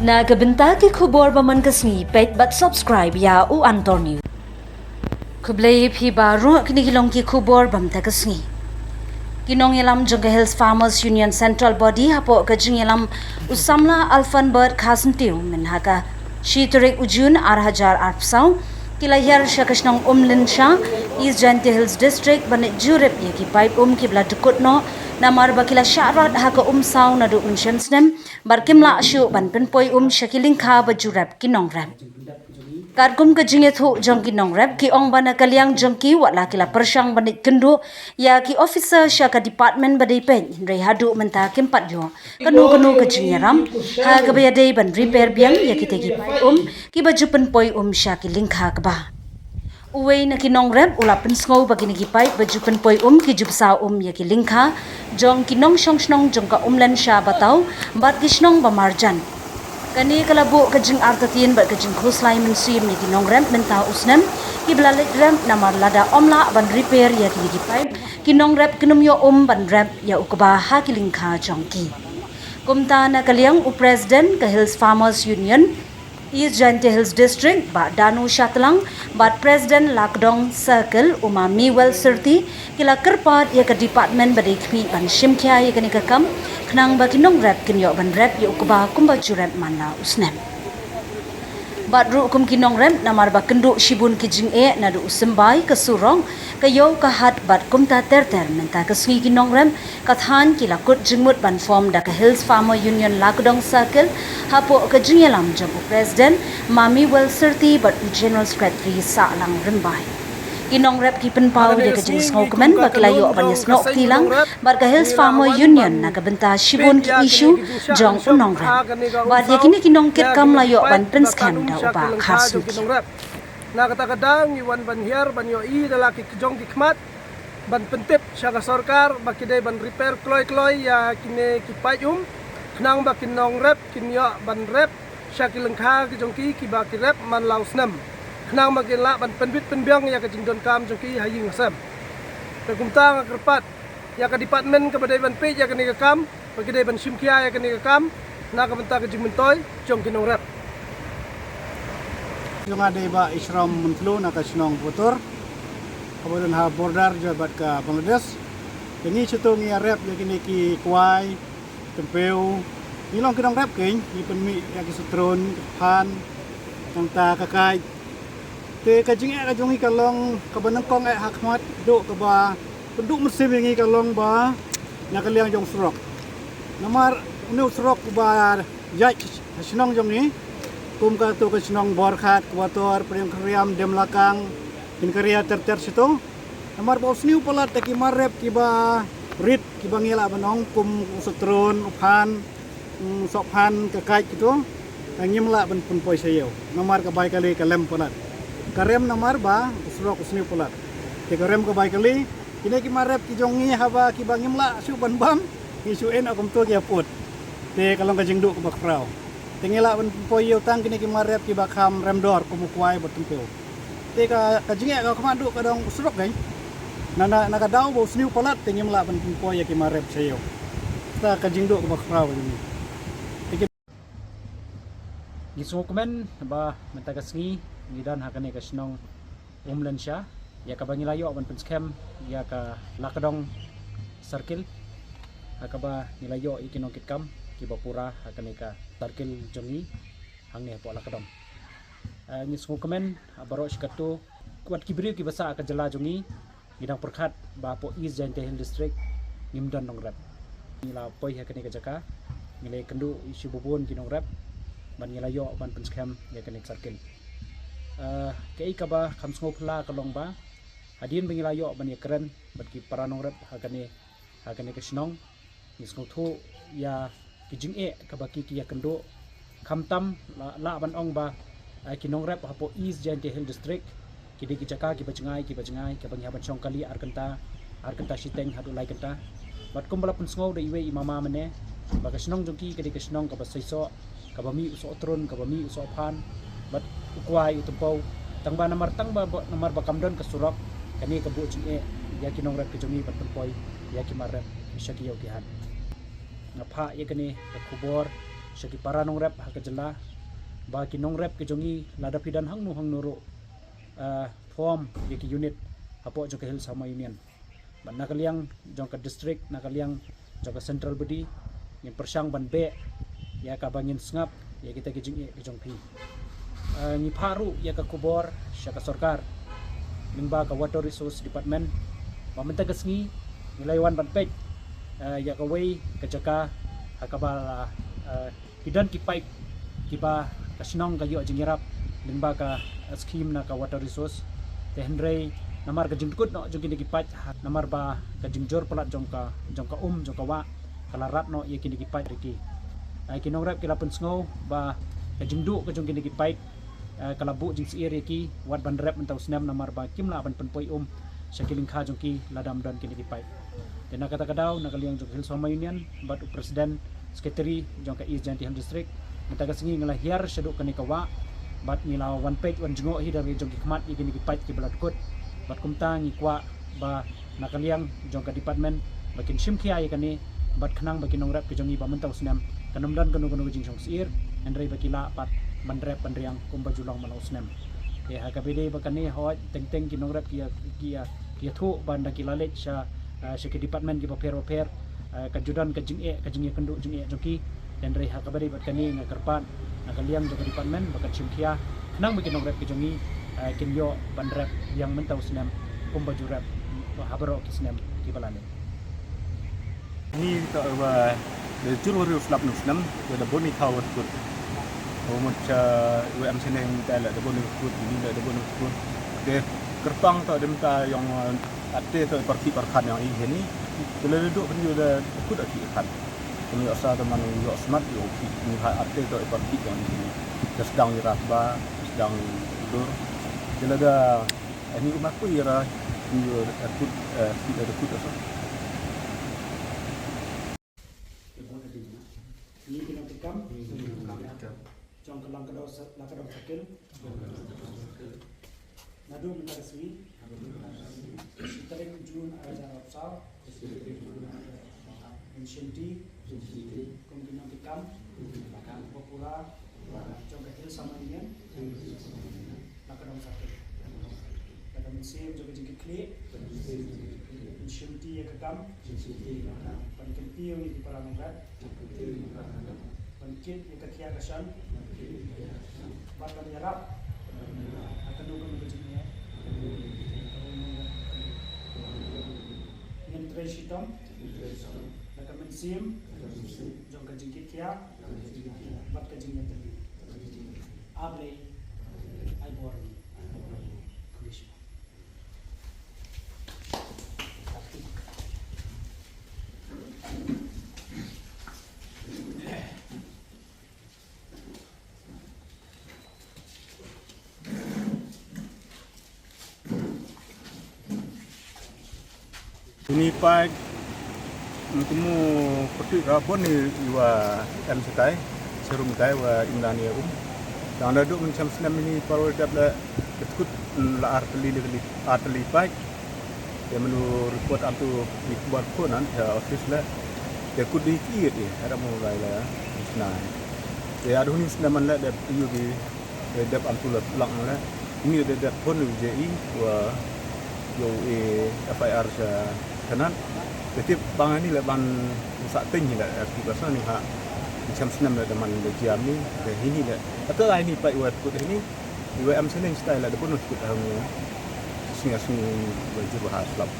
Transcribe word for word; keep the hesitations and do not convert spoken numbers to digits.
Na ka bynta ki khubor ba man ka sngi, peit bad subscribe ïa u Antor News. Khublei phi baroh, kine ki long ki khubor ba mynta ka sngi. Ki nongïalam jong ka Hills Farmers Union Central Body hapoh ka jingïalam u samla Alphanbert Kharsyntiew mynha ka shi tarik u Jun ar hajar arphew saw, ki la hiar sha ka shnong Umlynsha, East Jaintia Hills District, ban leit jurip ïa ki paip um kiba la dkut noh, namar ba ki la shah rat ha ka um saw naduh mynshem snem, bad kim lah shuh ban pynpoi um sha ki lyngkha ba ju rep ki nongrep. Katkum ka jingïathuh jong ki nongrep, ki ong ba na ka liang jong ki, wat la ki la pyrshang ban leit kynduh ïa ki officer sha ka department ba dei peit, hynrei haduh mynta kim pat ïoh kano kano ka jingïarap ha kaba ïadei ban repair biang ïa kita ki paip um kiba ju pynpoi um sha ki lyngkha kba. Uwei na ki nongrep u la pynsngew ba kine ki paip ba ju pynpoi um ki ju bsa um ïa ki lyngkha jong ki nongshong shnong jong ka Umlynsha Bataw bad ki shnong ba marjan. Kane ka la buh ka jingartatien bad ka jingkhuslai mynsiem ïa ki nongrep mynta u snem kiba la leit rep, namar lada ym lah ban repair ïa kine ki paip, ki nongrep kin ym ïoh um ban rep ïa u kba ha ki lyngkha jong ki. Kumta na ka liang u President ka Hills Farmers Union East Jaintia Hills District, Bah Danu Shatlang, bad President Lakdong Circle u Ma Miwel Syrti, ki la kyrpad ïa ka department ba dei khmih ban shim khia ïa kane ka kam, khnang ba ki nongrep kin ïoh ban rep ïa u kba kumba ju rep man la u snem. Bad ruh kum ki nongrep, namar ba kynduh shibun ki jingeh naduh u symbai, ka surok, ka ïew ka hat bad kumta ter ter, mynta ka sngi ki nongrep ka thaiñ ki la kut jingmut ban form da ka Hills Farmer Union Lakdong Circle hapoh ka jingïalam jong u President Ma Miwel Syrti bad u General Secretary Sahlang Rymbai. Ki nongrep ki pynpaw ïa ka jingsngewkmen ba ki la ïoh ban ïasnoh kti lang bad ka Hills Farmer Union na ka bynta shibun ki issue jong u nongrep. Bad ïa kine ki nongkitkam la ïoh ban pynskhem da u Bah Kharsyntiew. Na kata ka daw ngi wan ban hiar ban ïohi da la ki jong ki khmat ban pyntip sha ka sorkar ba ki dei ban repair kloi kloi ïa kine ki paip um, khnang ba ki nongrep kin ïoh ban rep sha ki lyngkha ki jong ki kiba ki rep man la u snem, khnang ba kin lah ban pynbit pynbiang ïa ka jingdonkam jong ki ha ïing ha sem. Te kumta nga kyrpad ïa ka department kaba dei ban peit ïa kane ka kam ba ki dei ban shim khia ïa kane ka kam na ka bynta ka jingmyntoi jong ki nongrep. Jong nga dei Bah Ishram Myntlu na ka shnong Putur, kaba don ha border jong bad ka Bangladesh. Te ngi shatu ngi ïa rep ïa kine ki kwai, tympiew. Ngi long ki nongrep kein, ngi pynmih ïa ki sohtrun, ki phan, nangta ka kait. Te ka jingeh ka jong ngi ka long kaba nyngkong eh ha khmat, duh kaba pynduh mynsiem ïa ngi ka long ba na ka liang jong u surok. Namar une u surok uba ïaid ha shnong jong ngi, kum kato ka shnong Borkhat, Kbator, Pdeng Khriam, Demlakang, Pynkaria ter ter shatu. Namar ba u sniew palat da ki mar rep kiba rit kiba ngi lah ban ong kum u sohtrun, u phan, mm, sohphan, ka kait kito, ka ngim lah ban pynpoi sha ïew. Namar ka bai kali ka lem palat. Ka rem namar ba u surok u sniew palat. Te ka rem ka bai kali, kine ki mar rep ki jong ngi haba kiba ngim lah shuh ban bam, ngi shu ïehnoh kumto ki ïa put. Te ka long ka jingduh kaba khraw. Te ngi lah ban pynpoi ïew tang kine ki mar rep kiba kham rem dor kum u kwai bad tympiew. Te ka, ka jingeh ka khmat duh ka dong u surok kein. Na, na, na ka daw ba u sniew palat te ngim lah ban pynpoi ïa ki mar rep sha ïew. Te ka jingduh kaba khraw ka jong ngi. Te ki Ngi sngewkmen ba mynta ka sngi ngi don ha kane ka shnong Umlynsha, ïa kaba ngi la ïoh ban pynskhem ïa ka Lakdong Circle, ha kaba ngi la ïoh ïa ki nongkitkam kiba pura ha kane ka circle jong ngi hangne hapoh Lakdong. Eh, ngi sngewkmen baroh shi katto, wat ki briew kiba sah ha ka jylla jong ngi, ngi dang pyrkhat ba hapoh East Jaintia Hills District ngim don nongrep. Ngi la poi ha kane ka jaka, ngi la ïakynduh ïa shibun ki nongrep, bad ngi la ïoh ban pynskhem ïa kane ka circle. Eh, kaei kaba kham sngewphylla ka long ba hadien ba ngi la ïoh ban ïakren bad ki para nongrep ha kane, ha kane ka shnong, ngi sngewthuh ïa ki jingeh kaba ki, ki ïakynduh. Khamtam lah, lah ban ong ba, eh, ki nongrep hapoh East Jaintia Hills District ki dei ki jaka kiba jngai, kiba jngai, kaba ngi hap ban shong kali ar kynta, ar kynta shiteng haduh lai kynta. Bad kumba la pynsngew da iwei i mama mynne, ba ka shnong jong ki ka dei ka shnong kaba seisoh, kaba mih u sohtrun, kaba mih u sohphan, bad u kwai, u tympiew. Tang ba namar, tang ba, ba, namar ba kam don ka surok, kane ka buh jingeh ïa ki nongrep ki jong ngi ban pynpoi ïa ki mar rep sha ki ïew ki hat. Nga phah ïa kane ka khubor sha ki para nongrep ha ka jylla, ba ki nongrep ki jong ngi lada phi don hangno hangno ruh, eh, form ïa ki unit hapoh jong ka Hill Sawma Union. Bad na ka liang jong ka district, na ka liang jong ka central body, ngin pyrshang ban beh ïa kaba ngin sngap ïa kita ki jingeh ki jong phi. Eh, ngi phah ruh ïa ka khubor sha ka sorkar lyngba ka Water Resource Department ba mynta ka sngi ngi la wan ban peit, eh, ïa kawei ka jaka ha kaba la, eh, ki don ki paip kiba ka shnong ka ïoh jingïarap lyngba ka, eh, skhim na ka Water Resource. Te hynrei namar ka jingdkut noh jong kine ki paip, ha, namar ba ka jingjur palat jong ka, jong ka um jong ka wah ka la rat noh ïa kine ki paip ruh ki. Eh, ki nongrep ki la pynsngew ba ka jingduh ka jong kine ki paip, eh, ka la buh jingsyier ïa ki wat ban rep mynta u snem namar ba kim lah ban pynpoi um sha ki lyngkha jong ki lada ym don kine ki paip. Te na kata ka daw, na ka liang jong ka Hill Sawma Union bad u president secretary jong ka East Jaintia Hills District, mynta ka sngi ngi la hiar shaduh kane ka wah bad ngi la wan peit wan jngoh hi da la ki jong ki khmat ïa kine ki paip kiba la dkut. Bad kumta ngi kwah ba na ka liang jong ka department ba kin shim khia ïa kane, bad khnang ba ki nongrep ki jong ngi ba mynta u snem kan ym don kano kano ka jingshongsyier, hynrei ba ki lah pat ban rep ban riang kumba ju long man la u snem. Te ha kaba ïadei bad kane, hooid, teng teng ki nongrep ki ïa, ki ïa, ki ïathuh ba ynda ki la leit sha, eh, sha ki department kiba pher ba pher, eh, ka ju don ka jingeh, ka jingïakynduh jingeh jong ki. Hynrei ha kaba ïadei bad kane nga kyrpad na ka liang jong ka department ba kan shim khia khnang ba ki nongrep ki jong ngi, eh, kin ïoh ban rep biang mynta u snem kumba ju rep ha baroh ki snem kiba la leit. Ni to ba da jur wari u slap nu snem, da da bun i thaw wat kut. Ba mut cha u em sene ni ta la da bun i kut, ni la da bun i kut. De kyrpang to dem ta ïong, eh, ate to parti parkhan ïong i heni. Te la da duk ni da kut aki khan. Ni asa da man ïoh smat ïoh ki ni ha ate to parti ïong i heni. Da sedang i rat ba, sedang dur. Te la da Ani uma ku ira nyu akut, eh, si ada kut asa. Ni kena tikam. Jong ka Langkadaw sa-, Langkadaw Sakil. Naduh mynta ka sngi. Shi tarik Jun ar hajar arphew saw. Ngi shim ti kum ki nongkitkam ba pura jong ka Hill Sawma Union, la ka dong sakhi. La ka mynsiem jong ka jingkitkhlieh, ngi shim ti ïa ka kam ban kyntiew ïa ki para nongret, ban kit ïa ka khia ka shan, bad ban ïarap ha kano kano ka jingeh. Ngin trei shitom da ka mynsiem jong ka jingkitkhia bad ka jingïatylli. A Blei ai bor. Ini paid, mm, kumu peti rabon ni iwa em setai, serum tai wa imdan ya um. Yang la duk mynshem snem ini parwal dap la betkut, mm, la arteli, arteli paid. Te menu report antu ni kubar ko nan ya office la. Te kut di ki di ada mu lai la isna. Te adu ni sna man la da yu di, eh, dep antu la lang la. Ni da dep pon je i wa yo e F I R sa kanan. Te tip bang ni la ban sa teng ni la ki basa ni ha. Ni sam snem la da man da jiam ni da hini la. Ata la ni pa iwa kut hini. Iwa am seneng style la da pun kut hang. Sngi sngi wa jur ha slap.